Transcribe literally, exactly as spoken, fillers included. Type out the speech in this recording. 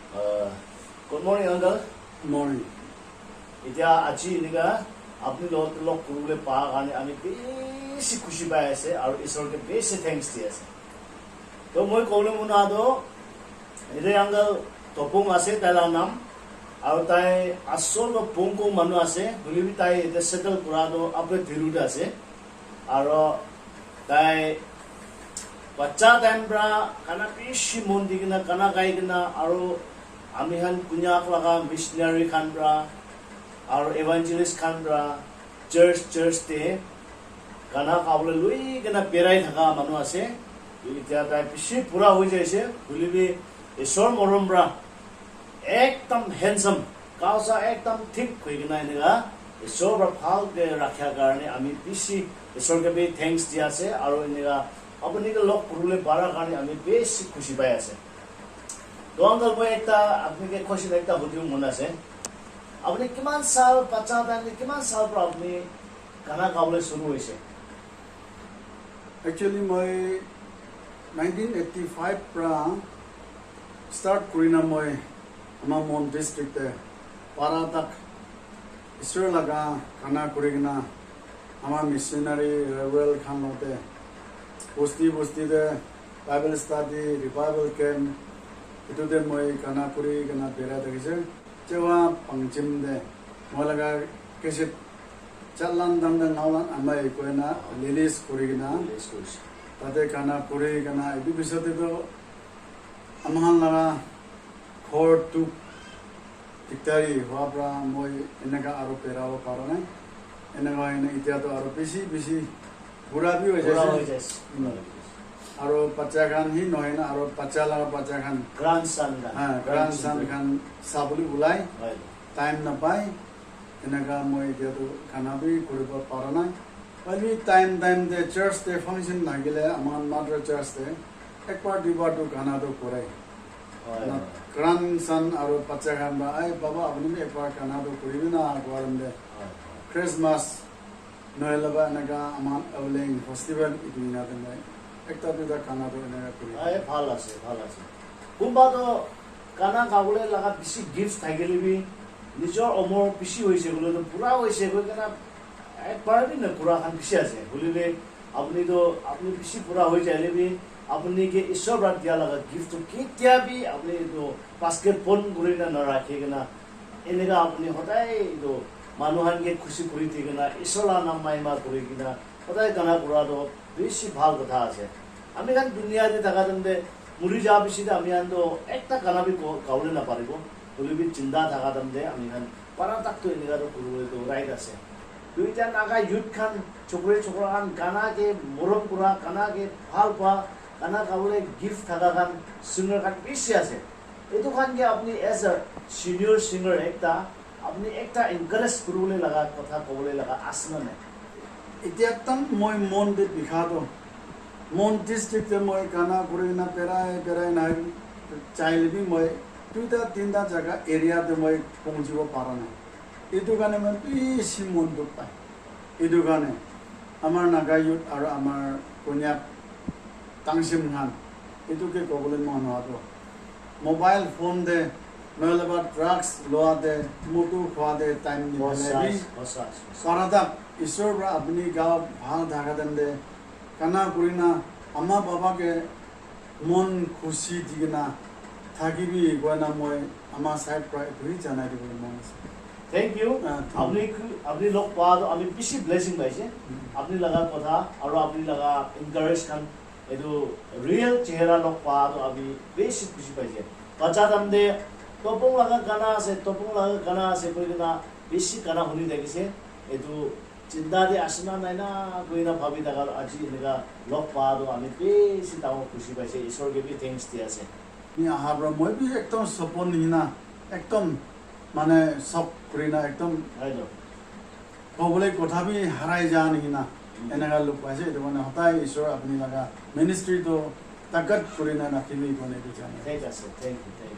Uh, good morning, uncle. Morning. Etia aji enika apni log log kuribole pa karne ami bishi khushi pai ase aru Isor ke bishi thanks di ase. To moi kobole mon aha to, ete uncle Topong ase tai la nam, aru tai asol to Pongkong manu ase, hoile bi tai ete settle kura to Upper Tiru te ase. Aru tai bacha time pra gana bishi mon di kena gana gai kena, aru ami khan Konyak laga missionary khan pra aru evangelist khan pra church church te gana gabole loi kena berai thaka manu ase. Etia tai bishi bura hoi jaise, hoile bi Isor morom pra ekdam handsome, gao sa ekdam thik hoi kena enika Isor pra bhal ke rakha karne ami bishi Isor ke bi thanks di ase, aru enika apni ke log kuribole para karne ami bishi khushi pai ase. To uncle, moi ekta apni ke question ekta hudibo mon ase. Apni kiman sal bacha time te kiman sal pra apni gana gabole shuru hoise? Actually, moi nineteen eighty-five pra start kurina moi ama Mon district te para tak Israel laga gana kuri kena ama missionary revival khan lote bosti bosti te Bible study, revival camp, etu te moi gana kuri kena berai thakise. Chewa Pangchim te moi laga cassette Chatlan Dangda Ngaulan Amai koina release kuri kena Release kurise. Tate gana kuri kena etu bisor te to ama khan laga ghor tu dikdari hua pra moi eneka aro berabo para nai. Eneka hoina etia to aro bishi bishi bura bi hoi Bura jaise. Hoi jaise. Mm. Aro bacha khan hi nohoi na aro bacha laga bacha khan. Grandson khan. Ha, grandson khan sabole ulai. Hoi. Time napai. Eneka moi etia to gana bi kuribo para nai. Hoile time time te church te function thakile ama mother church te ekbar duibar to gana to kure. Hoi, Na hoi. Grandson aro bacha khan ba, "Ai baba, apuni bi ekbar gana to kuribi na," koa time te. Hoi, hoi. Christmas nohole ba eneka ama Auleng festival etu dina time te ekta duita gana to eneka kuribi. Ai, bhal ase, bhal ase. Kunba to gana gabole laga bishi gift thakile bi, nijor umor bishi hoise koile to, bura hoise koi kena ekbar bi nakura khan bishi ase. Hoile bi apni to, apni bishi bura hoi jaile bi, apni ke Isor pra dia laga gift to ketia bi apni etu basket bon kuri na narakhi kena, eneka apni hodai etu manu khan ke khushi kuri di kena, Isor la nam mahima kuri kena, hodai gana kura to bishi bhal kotha ase. Ami khan dunia te thaka time te, muri ja bishi te ami khan to ekta gana bi ko-, gabole naparibo. Hoile bi jinda thaka time te ami khan para tak to eneka to kuribole to right ase. Duita Naga youth khan, chokri chokra khan gana ke morom kura, gana ke bhal pa, gana gabole gift thaka khan, singer khan bishi ase. Etu khan ke apni as a senior singer ekta, apni ekta encourage kuribole laga kotha kobole laga ase na nai? Etia tam moi mon te bikha to, Mon district te moi gana kuri na berai berai na chaile bi moi duita tinta jaga area te moi pongjibo para nai. Etu karne moi bishi mon dukh pai. Etu karne amar Naga youth aru amar Konyak Tangsim khan, etu ke kobole mon hoa to, mobile phone te, nohole ba drugs loa te, motu khua te time nibole bi, Hosa, hosa, hosa. Para tak Isor pra apni gao bhal thaka time te, gana kuri na ama baba ke mon khushi di kena thakibi koina moi ama side pra etu hi janai dibole mon ase. Thank you. Ah, thank you. Apni ku-, apni log pa to ami bishi blessing paise. Mm. Apni laga kotha aru apni laga encourage khan, etu real chehra log pa to ami bishi khushi paise. Bacha time te Topong laga gana ase, Topong laga gana ase koi kena bishi gana huni thakise. Etu jinda te ase na nai na koi na bhabi thaka aji eneka log pa to ami bishi dangor khushi paise, Isor ke bi thanks di ase. Ni aha pra moi bi ekdom sopon nishina, ekdom mane shock kuri na, ekdom Hai to. Kobole kotha bi harai ja nishina, Mm. eneka look paise. Etu karne hodai Isor apni laga ministry to takat kuri na rakhibi koine etu jane. Thank you, sir. Thank you, thank you.